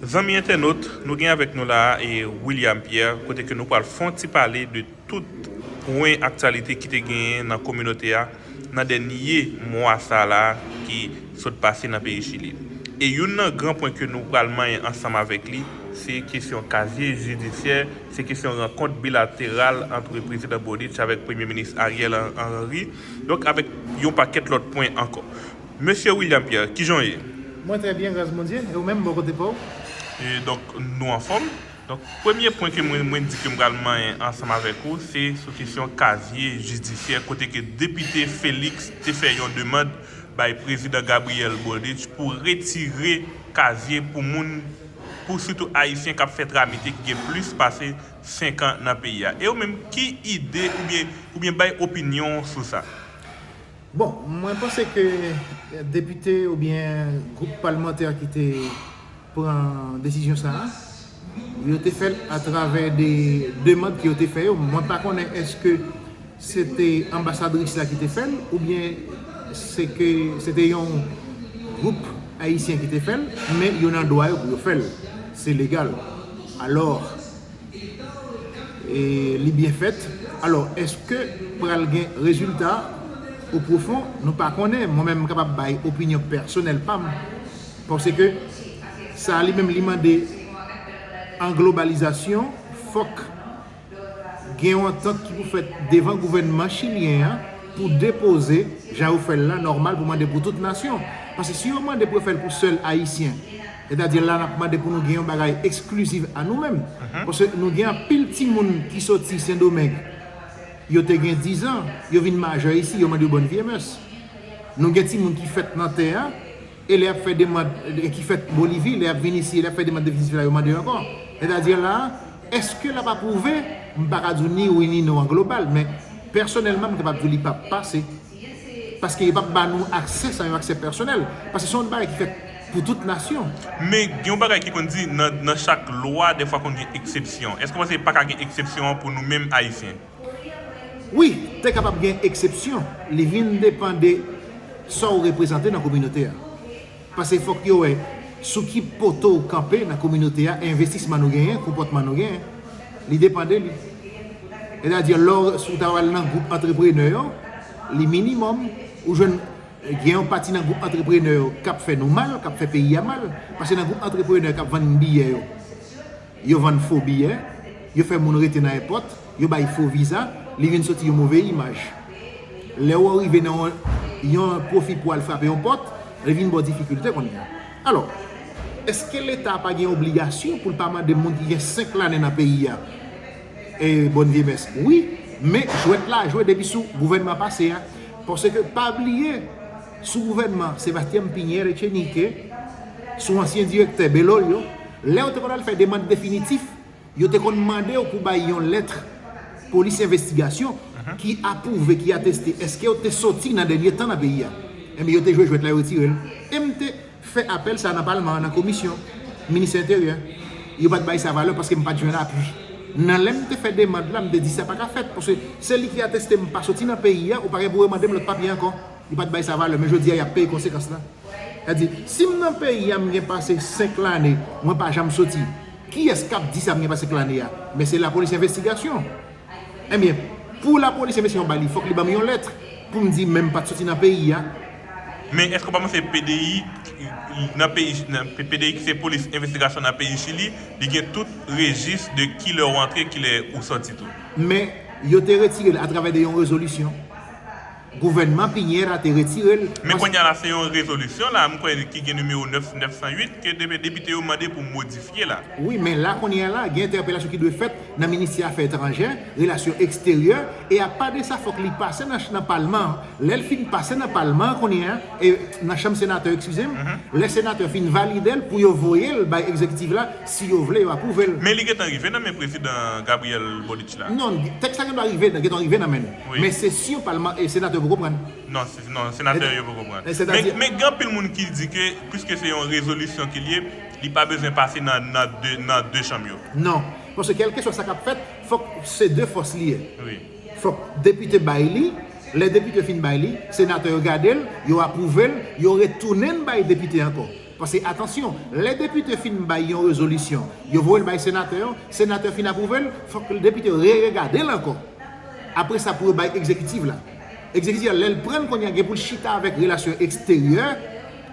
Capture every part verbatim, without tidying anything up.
Zanmi entènot, nou gen avèk nou la a e William Pierre, kote ke nou pral fè yon ti pale de tout pwen aktyalite ki te genyen nan kominote a nan dènye mwa sa la ki sot pase nan peyi Chili. E youn nan gran pwen ke nou pral manyen ansanm avèk li, se kesyon kazye jidisyè, se kesyon rankont bilateral ant prezidan Boric avèk premye minis Ariel Henry, donk avèk yon pakèt lòt pwen ankò. Mesye William Pierre, kijan w ye? Mwen trè byen, gras Bondye. E ou menm, bò kote pa w? E donk, nou anfòm. Donk, premye pwen ke mwen, mwen di ke m pral manyen ansanm avèk ou, se sou kesyon kazye jidisyè, kote ke depite Félix te fè yon demann bay prezidan Gabriel Boric pou retire kazye pou moun, pou sitou ayisyen k ap fè tramite ki gen plis pase senk an nan peyi a. E ou menm, ki ide oubyen, oubyen bay opinyon w sou sa? Bon, mwen panse ke depite oubyen gwoup palmantè ki te pran desizyon sa a, yo te fè l atravè de demann ke yo te fè yo. Mwen pa konnen èske se te anbasadris la ki te fè l oubyen se ke se te yon gwoup ayisyen ki te fè l, men yo nan dwa yo pou yo fè l. Se legal. Alò, e li byen fèt. Alò, èske pral gen rezilta o pwofon? Nou pa konnen. Mwen menm, m kapab bay opinyon pèsonèl pa m. Paske sa li menm, li mande an globalizasyon, fòk gen yon antant ki pou fèt devan gouvènman chilyen an pou depoze, jan yo fè l la, nòmal pou mande pou tout nasyon. Paske si yo mande pou yo fè l pou sèl ayisyen, sètadi la, n ap mande pou nou gen yon bagay eksklizif a nou menm. Paske nou gen anpil timoun ki soti Sendomeng, yo te gen diz an, yo vin majè isi, yo mande yo bòn vye mès. Nou gen timoun ki fèt nan tè a, e lè y ap fè demann, ki fèt Bolivi, lè y ap vin isi, lè y ap fè demann definitif la, yo mande yo ankò. Sètadi la, èske l ap apwouve? M pa ka di w ni wi ni non an global, men pèsonèlman, m kapab di w li p ap pase. Paske yo p ap ba nou aksè sa yon aksè pèsonèl. Paske se yon bagay ki fèt pou tout nasyon. Men gen yon bagay ki konn di nan, nan chak lwa, dèfwa konn gen eksepsyon. Èske w panse pa ka gen eksepsyon an pou nou menm Ayisyen? Wi, te kapab gen eksepsyon. Li vin depann de sa w reprezante nan kominote a. Paske fòk yo wè sou ki poto w kanpe nan kominote a, envestisman nou genyen, konpòtman nou genyen. Li depann de li. Sètadi, lè w, si w ta al nan gwoup antreprenè yo, li minimòm, ou jwenn gen yon pati nan gwoup antreprenè yo k ap fè nou mal, k ap fè peyi a mal. Paske nan gwoup antreprenè k ap vann biyè yo, yo vann fo biyè, yo fè moun rete nan èpòt, yo bay fo viza, li vin soti yon move imaj. Lè w rive nan yon, yon pwofi pou al frape yon pòt, li vin ba w difikilte kounye a. Alò, èske Leta pa gen obligasyon pou l pa mande moun ki gen senk lane nan peyi a, e, bòn vye mès? Wi, men jwèt la jwe depi sou gouvènman pase a. Paske pa bliye, sou gouvènman Sebastián Piñera Echenique, sou ansyen direktè Belolio, lè yo te konn al fè demann definitif, yo te konn mande w pou bay yon lèt polis envestigasyon ki apwouve, ki ateste èske w te soti nan dènye tan nan peyi a. Ebyen, yo te jwe jwèt la, yo retire l. E m te fè apèl sa nan palman an, nan komisyon, minis enteryè. Yo pa t bay sa valè paske m pa t jwenn apui. Nan lè m te fè demann la, m te di sa pa ka fèt, paske se li ki ateste m pa soti nan peyi a, ou pa gen pou remande m lòt papye ankò. Yo pa t bay sa valè, men jodi a, y ap peye konsekans la. Sètadi, si m nan peyi a, m gen pase senk lane, mwen pa janm soti, kiyès k ap di sa m gen pase senk lane a? Men se lapolis envestigasyon. Ebyen, pou lapolis envestigasyon bay li, fòk li ban m yon lèt pou m di men m pa t soti nan peyi a. Men èske w pa panse P D I, nan peyi, nan P D I ki se polis envestigasyon nan peyi Chili, li gen tout rejis de kilè w antre, kilè ou soti tou? Men yo te retire l atravè de yon rezolisyon. Gouvènman Piñera te retire l. Men kounye a la, se yon rezolisyon la, m kwè ki gen nimewo nèf, nèf san uit, ke de-, depite yo mande pou modifye la. Wi, men la kounye a la, gen entèpelasyon ki dwe fèt nan Ministè Afè Etranjè, Relasyon Eksteryè, e apa de sa, fòk li pase nan, nan palman an. Lè l fin pase nan palman an kounye a, e nan chanm senatè, eskize m, lè senatè fin valide l pou yo voye l bay egzekitif la, si yo vle, yo apwouve l. Men li gentan rive nan men prezidan Gabriel Boric la. Non, tèks la gendwa rive, gentan rive nan men l. Men sesyon palman, e, senatè poko pran. Non, non, senatè yo poko pran. Men gen anpil moun ki di ke, piske se yon rezolisyon ke l ye, li pa bezwen pase nan, nan de, nan de chanm yo. Non, paske kèlkeswa sa k ap fèt, fòk se de fòs li ye. Fòk depite bay li, lè depite fin bay li, senatè yo gade l, yo apwouve l, yo retounen l bay depite ankò. Paske, atansyon, lè depite fin bay yon rezolisyon, yo voye l bay senatè yo, senatè fin apwouve l, fòk depite yo reregade l ankò. Apre sa, pou yo bay egzekitif la. Egzekitif la, lè l pran l kounye a, gen pou l chita avèk relasyon eksteryè,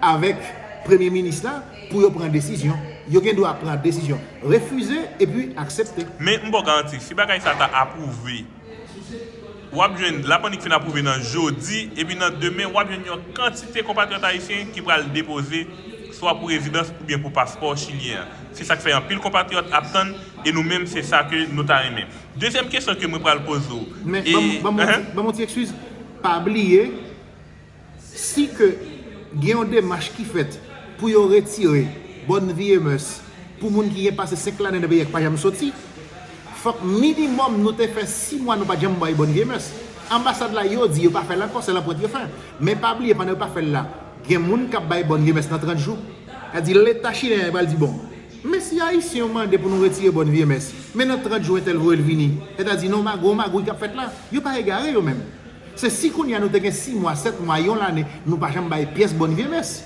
avèk premye minis la, pou yo pran desizyon. Yo gen dwa pran desizyon, refize epi aksepte. Men m ba w garanti, si bagay sa ta apwouve, w ap jwenn, Lapannik fin apwouve nan jodi, epi nan demen, w ap jwenn yon kantite konpatriyòt ayisyen ki pral depoze, swa pou rezidans oubyen pou paspò chilyen an. Se sa k fè anpil konpatriyòt ap tann, e nou menm, se sa ke nou ta renmen. Dezyèm kesyon ke mwen pral poze w. Men, e, ban m- ban m- ban m yon ti ekskiz. Pa bliye, si ke gen yon demach ki fèt pou yo retire bòn vye mès pou moun ki gen pase senk lane nan peyi a ki pa janm soti, fòk minimòm nou te fè sis mwa nou pa t janm bay bòn vye mès. Anbasad la, yo di yo pa fè l ankò, se lanprent yo fè. Men pa bliye, pandan yo pa fè l la, gen moun k ap bay bòn vye mès nan trant jou. Sa di, Leta chilen an pral di, bon, men si Ayisyen yo mande pou nou retire bòn vye mès, men nan trant jou entèl voye l vini, sètadi non, magouy, magouy k ap fèt la. Yo pa egare yo menm. Se si kounye a nou te gen sis mwa, sèt mwa, yon lane, nou pa janm bay pyès bòn vye mès.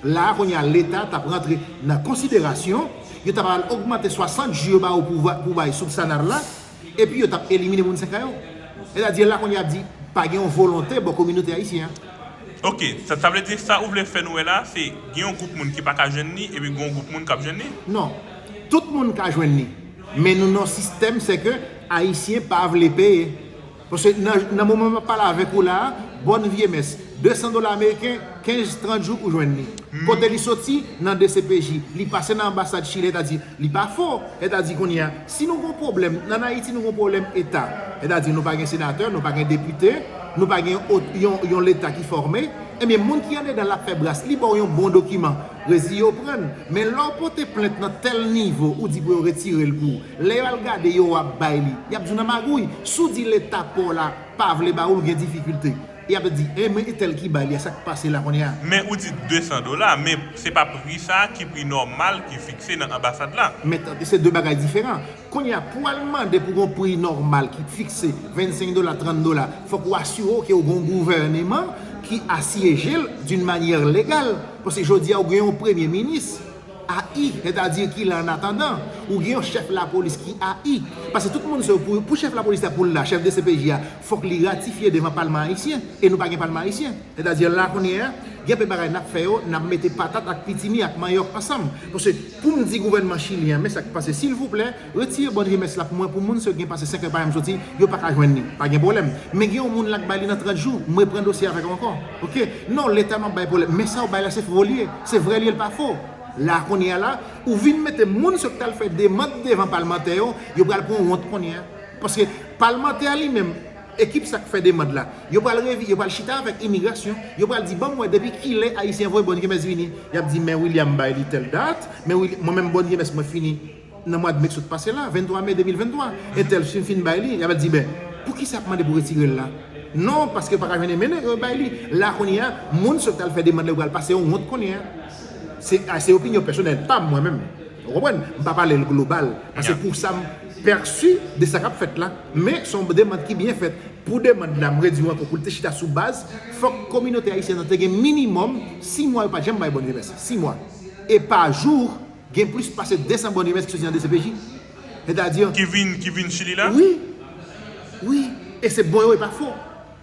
La a kounye a, Leta t ap rantre nan konsiderasyon, yo ta pral ogmante swasant jou yo ba ou pou, pou bay sou sanar la, epi yo t ap elimine moun senk a yo. Sètadi la kounye a ap di, pa gen yon volonte bò kominote ayisyen an. Ok, sa, sa vle di sa ou vle fè nou wè la, se gen yon gwoup moun ki pa ka jwenn li, epi gen yon gwoup moun k ap jwenn li? Non, tout moun ka jwenn li. Men nou nan sistèm, se ke Ayisyen pa vle peye. Paske nan, nan moman m ap pale avèk ou la a, bòn vye mès, de san dola ameriken, kenz, trant jou ou jwenn li. Kote li soti? Nan D C P J. Li pase nan anbasad Chili, sètadi li pa fo. Sètadi kounye a, si nou gon pwoblèm, nan Ayiti nou gon pwoblèm eta. Sètadi nou pa gen senatè, nou pa gen depite, nou pa gen ot- yon, yon Leta ki fòme. Ebyen, moun ki andedan l ap fè bras, li ba w yon bon dokiman, rezi yo pran l. Men lè w pote plent nan tèl nivo, ou di pou yo retire l pou ou. Lè y al gade, yo ap bay li. Y ap di w nan magouy. Si w di Leta pa w la pa vle ba ou l, gen difikilte. Y ap di, e men entèl ki bay li a, sa k pase la kounye a? Men ou di de san dola, men se pa pri sa a ki pri nòmal ki fikse nan anbasad la. Men tande, se de bagay diferan. Kounye a, pou w al mande pou gon pri nòmal ki fikse vennsenk dola, trant dola, fòk ou asire w ke w gon gouvèneman ki asyeje l d'une manière légale. Paske jodi a, ou gen yon premye minis. A I, sètadi ki la an atandan, ou gen yon chèf lapolis ki A I. Paske tout moun se pou, pou chèf lapolis la pou l la, chèf D C P J a, fòk li ratifye devan palman ayisyen, e nou pa gen palman ayisyen. Sètadi la kounye a, gen anpil bagay n ap fè yo, n ap mete patat ak pitimi ak manyòk ansanm. Paske pou m di gouvènman chilyen an, men sa k pase, silvouplè, retire bòn vye mès la pou mwen, pou moun sa yo gen pase senk an pa janm soti, yo pa ka jwenn li, pa gen pwoblèm. Men gen yon moun la k bay li nan trant jou, mwen pran dosye avèk ou ankò. Ok? Non, Leta m ap bay pwoblèm. Men sa w bay la, se fo l ye. Se vrè l ye, l pa fo. La kounye a la, ou vin mete moun sa k t al fè demann devan palmantè yo, yo pral pran wont kounye a. Paske palmantè a li menm, ekip sa k fè demann la, yo pral revi, yo pral chita avèk imigrasyon, yo pral di, ban m wè depi kilè Ayisyen voye bòn vye mès vini. Y ap di, men William bay li tèl dat, men Willi- mwen menm bòn vye mès mwen fini nan mwa de me k sot pase la, vennntwa me de mil venntwa. Entèl fin, fin bay li, y ap di, ben, poukisa y ap mande pou retire l la? Non, paske pa ka jwenn M N A, yo bay li. La kounye a, moun sa k t al fè demann la, yo pral pase yon wont kounye a. Se, a, se opinyon pèsonèl pa m mwen menm. Ou konprann? M pa pale l global. Paske pou sa m pèsi de sa k ap fèt la, men se yon demann ki byen fèt. Pou demann la, m redi w ankò, pou l te chita sou baz, fòk kominote ayisyèn nan te gen minimòm sis mwa yo pa t janm bay bòn vye mès. Sis mwa. E pa jou, gen plis pase de san bòn vye mès ki soti nan D C P J. Sètadi ki vin, ki vin Chili la? Wi. Wi. E se bon yo, e pa fo.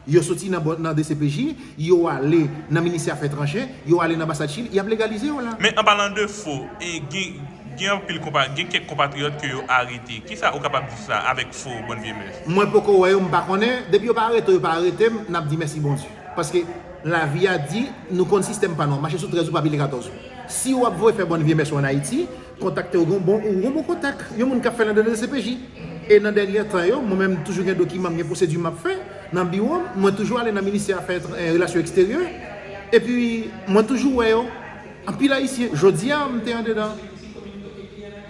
Yo soti nan bò- nan D C P J, yo ale nan ministè afè etranjè, yo ale nan anbasad Chili, y ap legalize yo la. Men an palan de fo, e gen, gen anpil konpa- gen kèk konpatriyòt ke yo arete. Kisa ou kapab di sa avèk fo bòn vye mès? Mwen poko wè yo, m pa konnen. Depi yo pa arete w, yo pa arete m, n ap di mèsi Bondye. Paske lavi a di, nou konn sistèm pa nou an, mache sou trèz ou pa pile katòz ou. Si w ap voye fè bòn vye mès ou ann Ayiti, kontakte w, gon bon, ou gon bon kontak, yon moun k ap fè l anndan D C P J. E nan dènye tan yo, mwen menm toujou gen dokiman m, gen pwosedi m ap fè nan biwo m, mwen toujou ale nan ministè afè etr- eh, relasyon eksteryè. Epi mwen toujou wè yo, anpil ayisyen. Jodi a, m te anndan.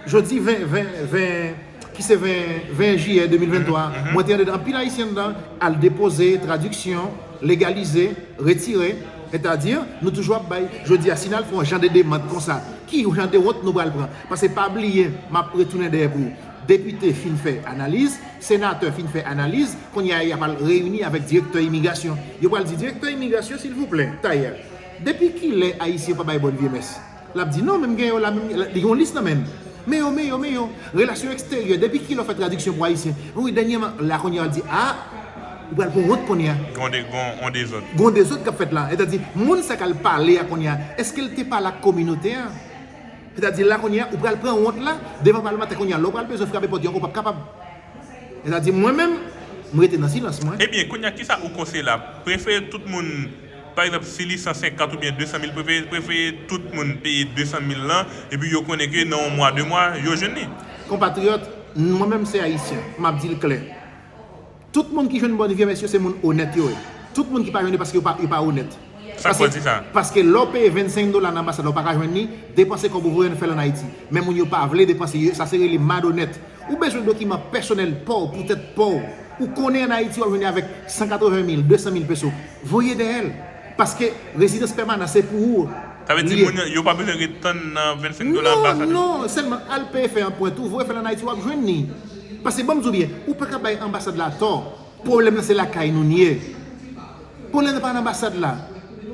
Jodi ven, ven, ven, ki se ven, ven jiyè de mil venntwa, mwen te anndan, anpil ayisyen anndan, al depoze tradiksyon, legalize, retire. Sètadi, nou toujou ap bay. Jodi a, si n al fè yon jan de demann konsa, ki jan de wont nou pral pran? Paske pa bliye, m ap retounen dèyè pou ou. Depite fin fè analiz, senatè fin fè analiz, kounye a y ap al reyini avèk direktè imigrasyon. Yo pral di, direktè imigrasyon, silvouplè, Tayè, depi kilè Ayisyen pa bay bòn vye mès? L ap di, "Non, men m gen yo la, men li gen yon lis nan men m. Men yo, men yo, men yo." Relasyon eksteryè, depi kilè w fè tradiksyon pou Ayisyen? Wi, dènyèman, la kounye a, l di, "A, ou pral pran wont kounye a." Gon de, gon, on dezòd. Gon dezòd k ap fèt la. Sètadi, moun sa k al pale a kounye a, èske l te pale ak kominote a? Sètadi, la kounye a, ou pral pran wont la, devan palmantè kounye a. Lè w pral bezwen frape pòt yo ankò, w p ap kapab. Sètadi, mwen menm, m rete nan silans mwen. Ebyen, kounye a, kisa ou konseye la? Prefere tout moun, pa egzanp, si li san senkant oubyen de san mil, prefere, prefere tout moun peye de san mil lan, epi yo konnen ke nan yon mwa, de mwa, yo jwenn li? Konpatriyòt, mwen menm se Ayisyen, m ap di l klè. Tout moun ki jwenn bòn vye, mesye, se moun onèt yo ye. Tout moun ki pa jwenn li paske yo pa, yo pa onèt. Sa k fè w di sa? Paske lè w peye vennsenk dola nan anbasad la, ou pa ka jwenn li, depanse kòb ou voye, fè l ann Ayiti. Men moun yo pa vle depanse, yo, sa se rele malonèt. Ou bezwen dokiman pèsonèl pa w, pou tèt pa w. Ou konnen ann Ayiti, w ap jwenn li avèk san katreven mil, de san mil peso. Voye dèyè l. Paske rezidans pèmanan, se pou ou. Sa vle di, moun yo, yo pa bezwen ret tann nan vennsenk dola anbasad yo? Non, non, sèlman al peye fè anprent ou, voye fè l ann Ayiti, w ap jwenn li. Paske, ban m di w byen, ou pa ka bay anbasad la tò. Pwoblèm nan se lakay nou l ye. Pwoblèm nan pa nan anbasad la.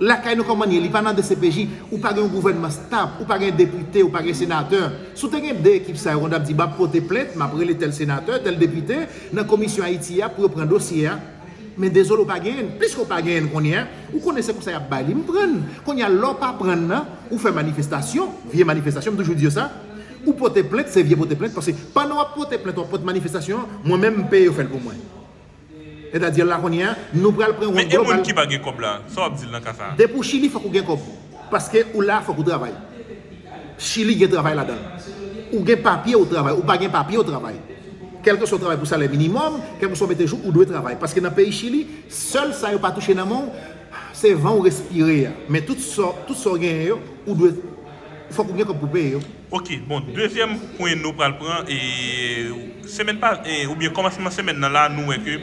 Lakay nou kòman l ye, li pa nan D C P J, ou pa gen yon gouvènman stab, ou pa gen depite, ou pa gen senatè. Si w te gen de ekip sa yo, kounye a w ap di, "M ap pote plent, m ap rele tèl senatè, tèl depite, nan Komisyon Ayiti a pou yo pran dosye a." Men dezole, w pa genyen l. Pliske w pa genyen l kounye a, ou konnen se konsa y ap bay li. M pran l. Kounye a, lè w pa pran l nan, ou fè manifestasyon, vye manifestasyon, m toujou di yo sa. Ou pote plent, se vye pote plent, paske pandan w ap pote plent, w ap pote manifestasyon an, mwen menm, m peye yo fè l pou mwen. Sètadi la kounye a, nou pral pran wont global. Men e moun ki pa gen kòb la, sa w ap di l nan ka sa a? Depi w Chili, fòk ou gen kòb. Paske ou la, fòk ou travay. Chili gen travay ladan l. Ou gen papye, ou travay. Ou pa gen papye, ou travay. Kèlkeswa w travay pou salè minimòm, kèlkeswa w mete jou, ou dwe travay. Paske nan peyi Chili, sèl sa yo pa touche nan men w, se van w respire a. Men tout sa, tout sa w genyen yo, ou dwe, fòk ou gen kòb pou peye yo. Ok, bon, dezyèm pwen nou pral pran, e, semèn pa, e, oubyen kòmansman semèn nan la, nou wè ke,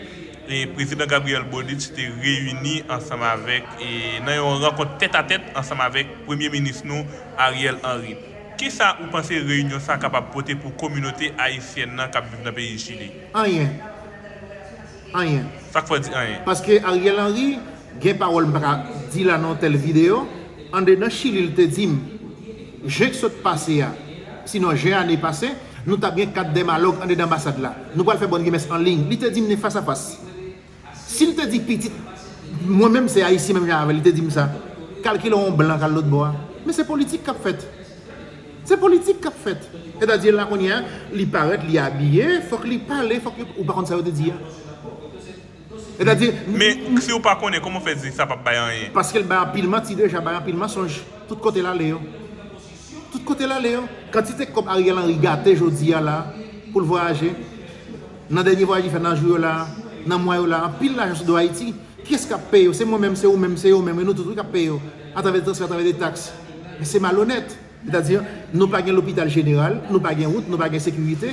e, Prezidan Gabriel Boric te reyini ansanm avèk, e, nan yon rankont tèt a tèt ansanm avèk Premye Minis nou, Ariel Henry. Kisa ou panse reyinyon sa a kapab pote pou kominote ayisyèn nan k ap viv nan peyi Chili? Anyen. Anyen. Sa k fè w di anyen? Paske Ariel Henry gen pawòl m pa ka di la nan yon tèl videyo. Andedan Chili, l te di m, jen k sot pase a, sinon jen ane pase, nou t ap gen kat dèmalòg andedan anbasad la. Nou pral fè bòn vye mès an liy. Li te di m li fas a fas. Si l te di pitit, mwen menm se Ayisyen menm jan avè l, li te di m sa. Kalkile yon blan k al lòt bò a. Men se politik k ap fèt. Se politik k ap fèt. Sètadi la kounye a, li parèt, li abiye, fòk li pale, fòk yo, ou pa konn sa yo te di a. Sètadi, men si w pa konnen, kòman w fè di sa p ap bay anyen? Paske l bay anpil manti deja, bay anpil mansonj. Tout kote l ale yo. Tout kote l ale yo. Kantite kòb Ariel Henry gate jodi a la, pou l vwayaje. Nan dènye vwayaj li fè nan jou yo la, nan mwa yo la, anpil lajan sou do Ayiti. Kiyès k ap peye yo? Se mwen menm, se ou menm, se yo menm, e nou tout wi k ap peye yo. Atravè de transfè, atravè de taks. Men se malonèt. Sètadi, nou pa gen lopital jeneral, nou pa gen wout, nou pa gen sekirite.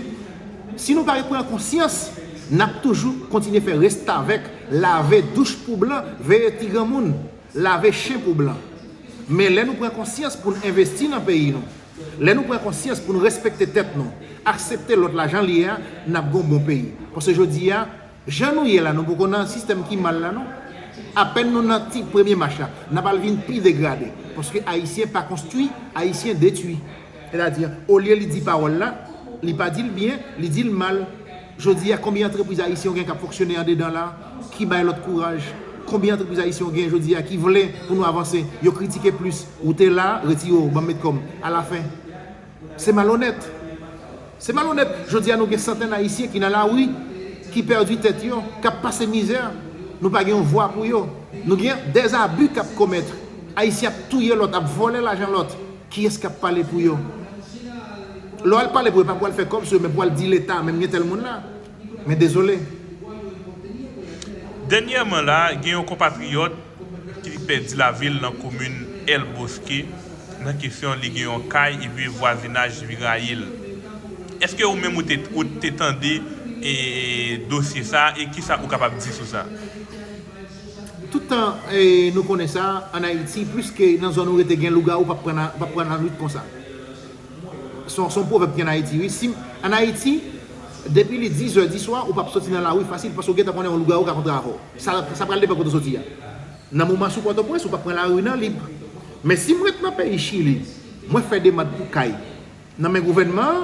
Si nou pa pran konsyans, n ap toujou kontinye fè restavèk, lave douch pou blan, veye ti granmoun, lave chen pou blan. Men lè nou pran konsyans pou n envesti nan peyi nou, lè nou pran konsyans pou n respekte tèt nou, aksepte lòt la jan l ye a, n ap gen yon bon peyi. Paske jodi a, jan nou ye la, nou poko nan sistèm ki mal la, non. Apèn nou nan ti premye mach la, n ap al vin pi degrade. Paske Ayisyen pa konstwi, Ayisyen detwi. Sètadi, olye li di pawòl la, li pa di l byen, li di l mal. Jodi a, konbyen antrepriz ayisyen w gen k ap fonksyone andedan la, ki bay lòt kouraj? Konbyen antrepriz ayisyen w gen jodi a ki vle pou nou avanse? Yo kritike plis. Ou te la, retire w, ban m met kò m. Alafen, se malonèt. Se malonèt. Jodi a, nou gen santèn Ayisyen ki nan lari, ki pèdi tèt yo, k ap pase mizè. Nou pa gen yon vwa pou yo. Nou gen dèzabi k ap komèt. Ayisyen ap touye lòt, ap vòlè lajan lòt. Kiyès k ap pale pou yo? Lè w al pale pou yo, pa pou w al fè kòb sou yo, men pou w al di Leta, men m gen tèl moun la. Men dezole. Dènyèman la, gen yon konpatriyòt ki pèdi lavi l nan komin El Bosque, nan kesyon li gen yon kay epi vwazinaj vin rayi l. Èske ou menm ou te, ou te tande, e, dosye sa a, e kisa ou kapab di sou sa? Tout tan, e, nou konnen sa, ann Ayiti, pliske nan zòn ou rete gen lougawou, p ap pran nan, p ap pran nan nwit konsa. Se yon, se yon pwovèb ki ann Ayiti, wi. Si, ann Ayiti, depi li diz è di swa, ou p ap soti nan lari fasil, paske w gentan konnen yon lougawou ka kontre avè w. Sa, sa pral depann kote w soti a. Nan moman sou Pòtoprens, ou p ap pran lari nan lib. Men si m ret nan peyi Chili, Mwen fè demann pou kay nan men gouvènman an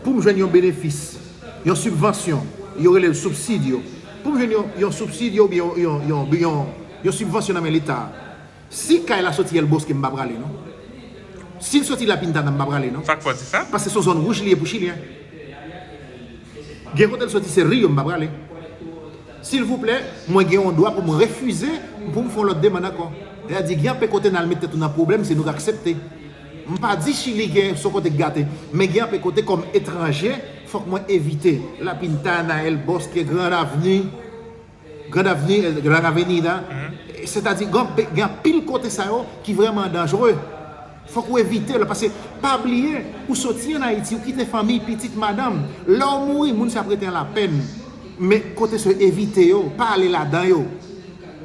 pou m jwenn yon benefis, yon sibvansyon, yo rele l subsidio. Pou m jwenn yon, yon subsidio oubyen yon, yon, yon, yon, yon sibvansyon nan men Leta. Si kay la soti El Bosque, m pa prale non. Si l soti La Pintana, m pa prale non. Sa k fè w di sa? Paske se yon zòn wouj li ye pou Chilyen. Gen kote l soti se Rio, m pa prale. Silvouplè, mwen gen yon dwa pou m refize, pou m fè yon lòt demann ankò. Sètadi gen anpe kote n al met tèt ou nan pwoblèm, se nou k aksepte. M pa di Chili gen se yon kote k gate, men gen anpe kote kòm etranje, fòk mwen evite. La Pintana, El Bosque, Grand Avenue, Grand Avenue, eh, Gran Avenida. Sètadi gen, gen anpil kote sa yo ki vrèman danjere. Fòk ou evite l, paske pa bliye, ou soti ann Ayiti, ou kite fanmi, pitit, madanm. Lè w mouri, moun sa ap rete an lapèn. Men kote sa yo, evite yo, pa ale ladan yo.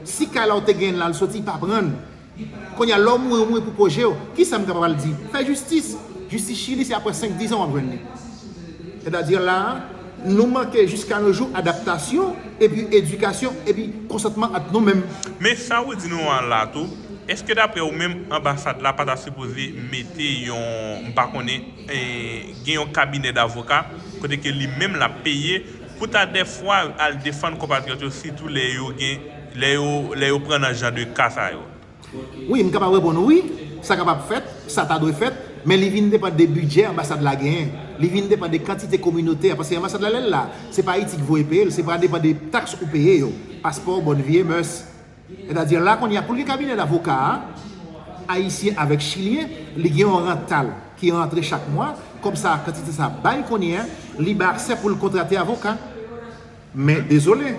Si kay la w te genyen l al soti, pa pran l. Kounye a, lè w mouri, w mouri pou pwoje w. Kisa m kapab al di? Fè jistis. Jistis Chili, se apre senk, diz an w ap jwenn li. Sètadi la, nou manke jiska no jou adaptasyon, epi edikasyon, epi konsantman ant nou menm. Men sa ou di nou an la tou, èske daprè ou menm, anbasad la pa ta sipoze mete yon, m pa konnen, eh, gen yon kabinè davoka, kote ke li menm l ap peye, pou ta dèfwa al defann konpatriyòt yo, sitou lè yo gen, lè yo, lè yo pran nan jan de ka sa yo? Wi, m kapab reponn ou wi, sa kapab fèt, sa ta dwe fèt, men li vin depann de bidjè anbasad la genyen. Li vin depann de kantite kominote a, paske anbasad la lè l la, se pa Ayiti ki voye peye l, se pa depann de taks ou peye yo, paspò, bòn vi e mès. Sètadi la kounye a, pou l gen kabinè davoka a, ayisyen avèk chilyen, li gen yon rant a l ki rantre chak mwa, kòm sa kantite sa bay kounye a, li bay aksè pou l kontrate avoka. Men dezole,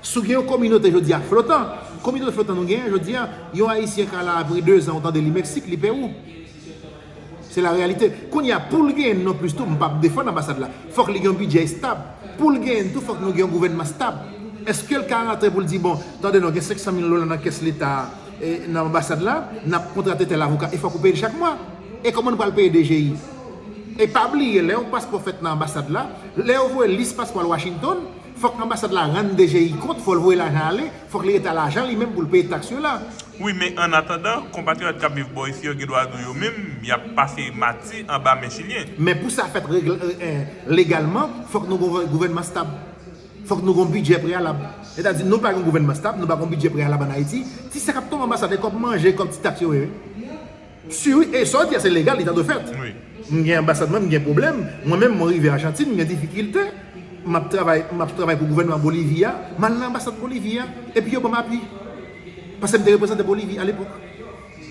si w gen yon kominote jodi a flotan, kominote flotan nou genyen jodi a, yon ayisyen ka la apre dezan, ou tande li Meksik, li Pewou. Se la reyalite. Kounye a, pou l genyen non plis tou, m p ap defann anbasad la. Fòk li gen yon bidjè estab. Pou l genyen tou, fòk nou gen yon gouvènman stab. Èske l ka rantre pou l di, bon, tande non, gen senk san mil dola nan kès Leta a, e, nan anbasad la, n ap kontrate tèl avoka, e fòk ou peye l chak mwa. E kòman nou pral peye D G I? E pa bliye, lè yon paspò fèt nan anbasad la, lè yo voye lis paspò al Washington, fòk anbasad la rann D G I kont, fò l voye lajan ale, fòk li rete a lajan li menm pou l peye taks yo la. Wi, men annatandan, konpatriyòt k ap viv bò isi yo gen dwa di w yo menm, y ap pase mati anba men chilyen. Men pou sa fèt règ-, eh, eh, legalman, fòk nou gon gouvènman stab. Fòk nou gon bidjè preyalab. Sètadi, nou pa gon gouvènman stab, nou pa gon bidjè preyalab ann Ayiti. Ti sa k ap tonbe anbasad, e kòb manje, kòb ti taks yo ye. Si wi, e sa w di a se legal, li ta dwe fèt. Wi. M gen anbasad mwen, m gen pwoblèm. Mwen menm, mwen rive Ajantin, m gen difikilte. M ap travay, m ap travay pou gouvènman Bolivi a. M al nan anbasad Bolivi a. Epi yo ban m apui. Paske m te reprezante Bolivi alepòk.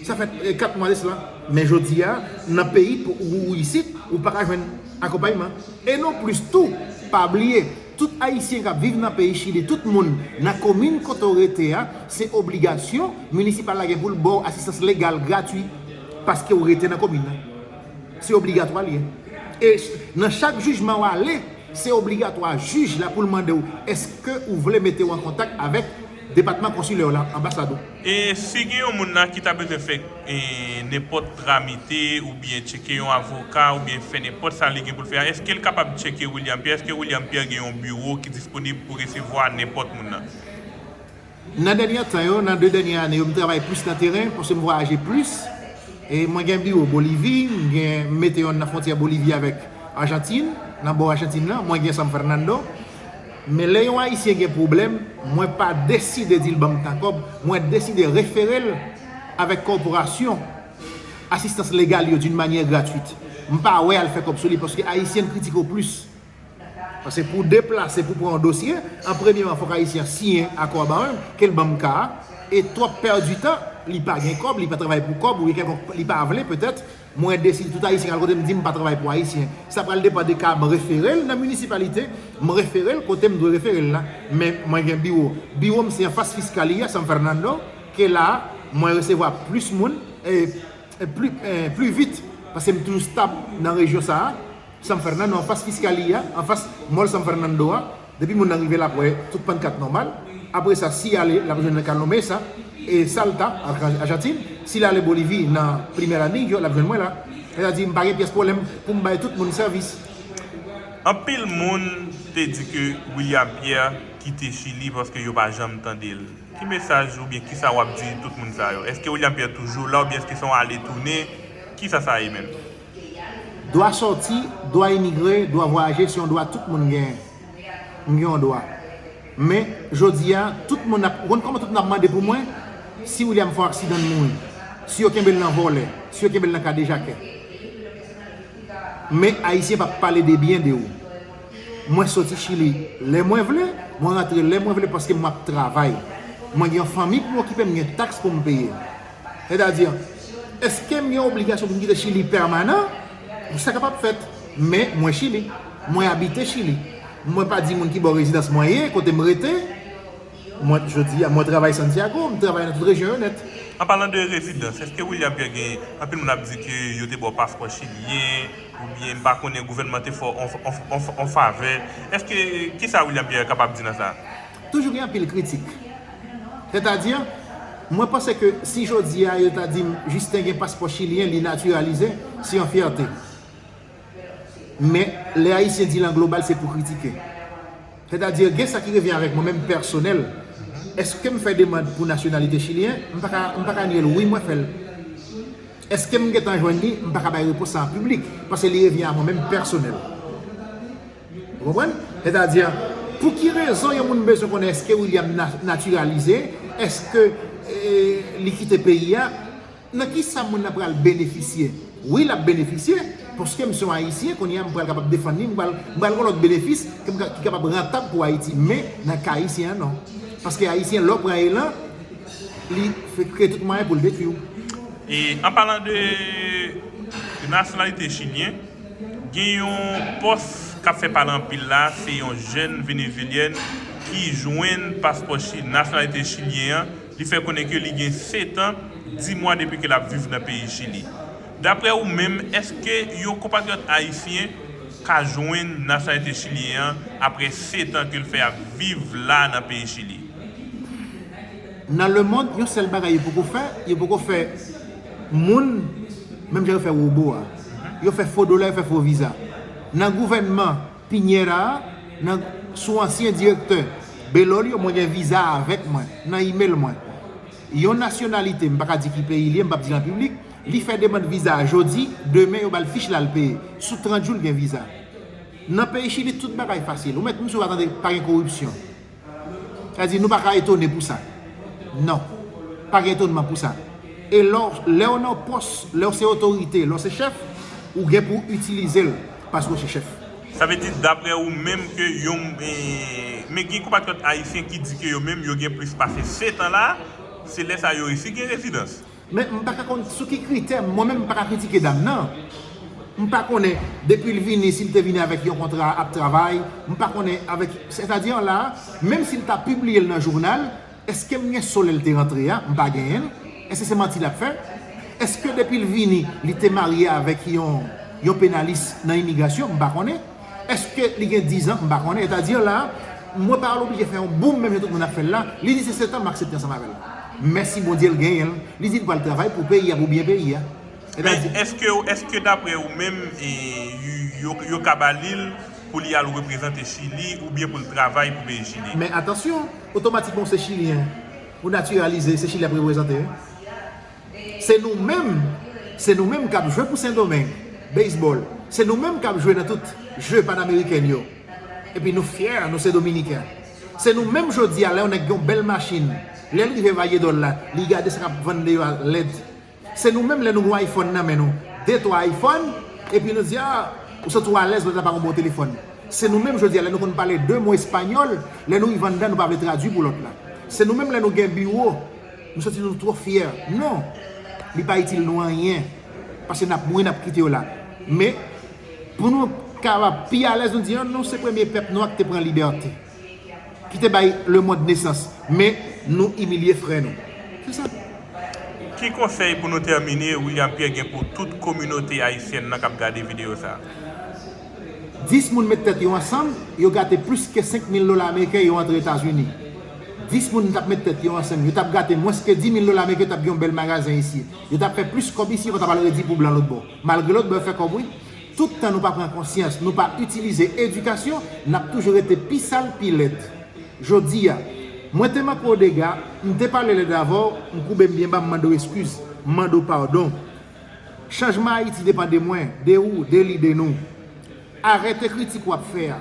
Sa fè, eh, kat mwa de sela. Men jodi a, nan peyi pou ou, ou isit, ou pa ka jwenn akonpayman. E non plis tou, pa bliye, tout Ayisyen k ap viv nan peyi Chili, tout moun nan komin kote w rete a, se obligasyon minisipal la gen pou l ba w asistans legal gratwi paske w rete nan komin nan. Se obligatwa li ye. E ch-, nan chak jijman w ale, se obligatwa jij la pou l mande w èske ou vle mete w an kontak avèk depatman konsilè w la, anbasad ou. E si gen yon moun la ki ta bezwen fè, e, nenpòt tramite oubyen tcheke yon avoka oubyen fè nenpòt sa li gen pou l fè a, èske l kapab tcheke William Pierre? Èske William Pierre gen yon biwo ki disponib pou resevwa nenpòt moun nan? Nan dènye tan yo, nan de dènye ane yo, m travay plis nan teren, paske m vwayaje plis. E mwen gen biwo Bolivi, m gen, m mete yonn nan fwontyè Bolivi avèk Ajantin, nan bò Ajantin nan, mwen gen San Fernando. Men lè yon Ayisyen gen pwoblèm, mwen pa deside di l ban m tan kòb, mwen deside refere l avèk kòporasyon asistans legal yo d'une manière gratuite. M pa wè al fè kòb sou li, paske Ayisyen kritike w plis. Paske pou w deplase, pou w pran yon dosye, an premyeman, fòk Ayisyen an siyen akò a ba mwen, ke l ban m ka a, e twòp pèdi tan, li pa gen kòb, li pa travay pou kòb, oubyen kèlkonk, li pa vle, petèt, mwen deside tout Ayisyen k al kote m di m pa travay pou Ayisyen. Sa pral depann de ka a, m refere l nan minisipalite, m refere l kote m dwe refere l la. Men mwen gen biwo. Biwo m se anfas Fiscalía San Fernando, ke la a, mwen resevwa plis moun, e, e pli, e, pli vit, paske m toujou stab nan rejyon sa a. San Fernando, anfas Fiscalía, anfas mòl San Fernando a. Depi moun nan rive l ap wè tout pannkat nòmal. Apre sa, si l ale, l ap jwenn nan Carlos Mesa, e Salta, Ajantin. Si l ale Bolivi, nan Primera Anillo, l ap jwenn mwen la. Sètadi, m pa gen pyès pwoblèm pou m bay tout moun sèvis. Anpil moun te di ke William Pierre kite Chili paske yo pa janm tande l. Ki mesaj oubyen kisa w ap di tout moun sa yo? Èske William Pierre toujou la oubyen èske se yon ale tounen? Kisa sa ye menm? Dwa sòti, dwa imigre, dwa vwayaje se yon dwa tout moun genyen. M gen yon dwa. Men, jodi a, tout moun ap, ou konn kòman tout moun ap mande pou mwen? Si William fè yon aksidan, l mouri. Si yo kenbe l nan vòlè, si yo kenbe l nan kadejakè. Men, Ayisyen p ap pale de byen de ou. Mwen soti Chili lè mwen vle, mwen rantre lè mwen vle paske mwen ap travay. Mwen gen yon fanmi pou m okipe, m gen taks pou m peye. Sètadi, èske m gen obligasyon pou m kite Chili pèmanan? Sa kapab fèt, men mwen Chili. Mwen abite Chili. Mwen pa di moun ki bò rezidans mwen ye, kote m rete. Mwen, jodi a, mwen travay Santiago, m travay nan tout rejyon yo nèt. An palan de rezidans, èske William Pierre gen, anpil moun ap di ke yo te ba w paspò chilyen, oubyen m pa konnen gouvènman te fè w on, on, on, on favè. Èske, kisa William Pierre kapab di nan sa? Toujou gen anpil kritik. Sètadi, mwen panse ke si jodi a yo ta di m Justin gen paspò chilyen, li natiralize, se yon fyète. Men, lè Ayisyen di l an global, se pou kritike. Sètadi, gen sa ki revyen avèk mwen menm pèsonèl. Èske m fè demann pou nasyonalite chilyen? M pa ka, m pa ka nye l, wi, mwen fè l. Èske m gentan jwenn li? M pa ka bay repons sa an piblik, paske li revyen a mwen menm pèsonèl. Ou konprann? Sètadi, pou ki rezon yon moun bezwen konnen èske William na-, natiralize? Èske, eh, li kite peyi a? Nan ki sa moun nan pral benefisye? Wi, l ap benefisye, paske m se yon Ayisyen, kounye a m pral kapab defann li, m pral, m pral gen lòt benefis ke m ka, ki kapab rantab pou Ayiti, men nan ka Ayisyen an, non. Paske Ayisyen, lè w pran elan, li fè kreye tout mwayen pou l detwi w. E an palan de nasyonalite chilyen, gen yon pòs k ap fè pale anpil la, se yon jèn venezuelyèn ki jwenn paspò chi-, nasyonalite chilyen an. Li fè konnen ke li gen sèt an, dis mwa depi ke l ap viv nan peyi Chili. Daprè ou menm, èske yon konpatriyòt ayisyen ka jwenn nasyonalite chilyen an apre sèt an ke l fè ap viv la nan peyi Chili? Nan lemonn, yon sèl bagay yo poko fè, yo poko fè moun menm jan yo fè wobo a. Yo fè fo dola, yo fè fo viza. Nan gouvènman Piñera a, nan, sou ansyen direktè Belolio, mwen gen viza avèk mwen, nan imèl mwen. Yon nasyonalite, m pa ka di ki peyi li ye, m p ap di l an piblik, li fè demann viza a jodi, demen yo ba l fich la, l peye. Sou trant jou, l gen viza. Nan peyi Chili, tout bagay fasil. Ou mèt m si w pa tande pa gen koripsyon. Sa di, nou pa ka etone pou sa. Non. Pa gen etonnman pou sa. E lè w, lè w nan pòs, lè w se otorite, lè w se chèf, ou gen pou w itilize l paske w se chèf. Sa vle di, daprè ou menm, ke yon, eh, men gen konpatriyòt ayisyen ki di ke yo menm, yo gen plis pase sèt an la, se lè sa yo resi gen rezidans. Men m pa ka konn sou ki kritè, mwen menm m pa ka kritike dam nan. M pa konnen depi l vini, si l te vini avèk yon kontra ap travay, m pa konnen avèk, sètadi la, menm si l ta pibliye l nan jounal, èske m gen so lè l te rantre a? M pa genyen l. Èske se manti l ap fè? Èske depi l vini, li te marye avèk yon, yon penalis nan imigrasyon? M pa konnen. Èske li gen diz an? M pa konnen. Sètadi la, mwen pa al oblije fè yon boum menm jan tout moun ap fè l la. Li di se sèt an, m aksepte ansanm avè l. Mèsi Bondye l genyen l. Li di l pral travay pou peyi a, pou byen peyi a. Men èske, èske daprè ou menm, e, yo, yo, yo ka ba li l pou li al reprezante Chili oubyen pou l travay pou peyi Chili? Men atansyon, otomatikman ou se chilyen, ou natiralize, se Chili ap reprezante wi. Se nou menm, se nou menm k ap jwe pou Sendomeng, baseball. Se nou menm k ap jwe nan tout je panameriken yo. Epi nou fyè, nou se dominiken. Se nou menm jodi a, lè yon nèg gen yon bèl machin, lè l rive Valledòl la, li gade sa k ap vann deyò a lèd. Se nou menm lè nou gen yon iPhone nan men nou, de twa iPhone, epi nou di, a, ou santi w alèz lòt la pa gen yon bon telefòn. Se nou menm jodi a lè nou konn pale de mo espanyòl, lè nou rive anndan nou pa vle tradui pou lòt la. Se nou menm lè nou gen biwo, nou santi nou twò fyè. Non, li pa itil nou anyen, paske n ap mouri, n ap kite yo la. Men, pou nou kapab pi alèz, nou di, non, se premye pèp nwa ki te pran libète, ki te bay lemonn nesans, men nou imilye frè nou. Se sa. Ki konsèy pou nou tèmine William Pierre gen pou tout kominote ayisyèn nan k ap gade videyo sa a? Dis moun met tèt yo ansanm, yo gate plis ke senk mil dola ameriken, yo antre Etazini. Dis moun t ap met tèt yo ansanm, yo t ap gate mwens ke dis mil dola ameriken, yo t ap gen yon bèl magazen isi. Yo t ap fè plis kòb isi, yo pa t ap al redi pou blan lòt bò. Malgre lòt bò yo fè kòb wi. Tout tan nou pa pran konsyans, nou pa itilize edikasyon, n ap toujou rete pi sal, pi lèd. Jodi a, mwen te manke w dega, m te pale lèd avè w, m koube m byen ba, m mande w eskiz, m mande w padon. Chanjman Ayiti depann de mwen, de ou, de li, de nou. Arete kritik w ap fè a.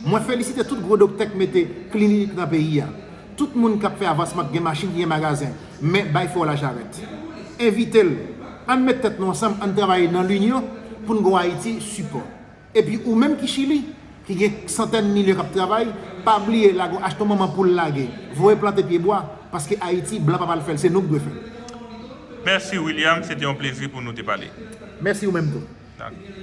Mwen felisite tout gwo doktè k mete klinik nan peyi a. Tout moun k ap fè avansman, k gen machin, ki gen magazen. Men bay fè w lajarèt. Envite l. Ann met tèt nou ansanm, ann travay nan linyon pou n gen yon Ayiti sipò. Epi ou menm ki Chili, ki gen santèn milyon k ap travay, pa bliye lage achte yon manman poul lage, voye plante pye bwa, paske Ayiti, blan pa pral fè l, se nou k dwe fè l. Mèsi William, se te yon plezi pou nou te pale. Mèsi ou menm tou. Dakò.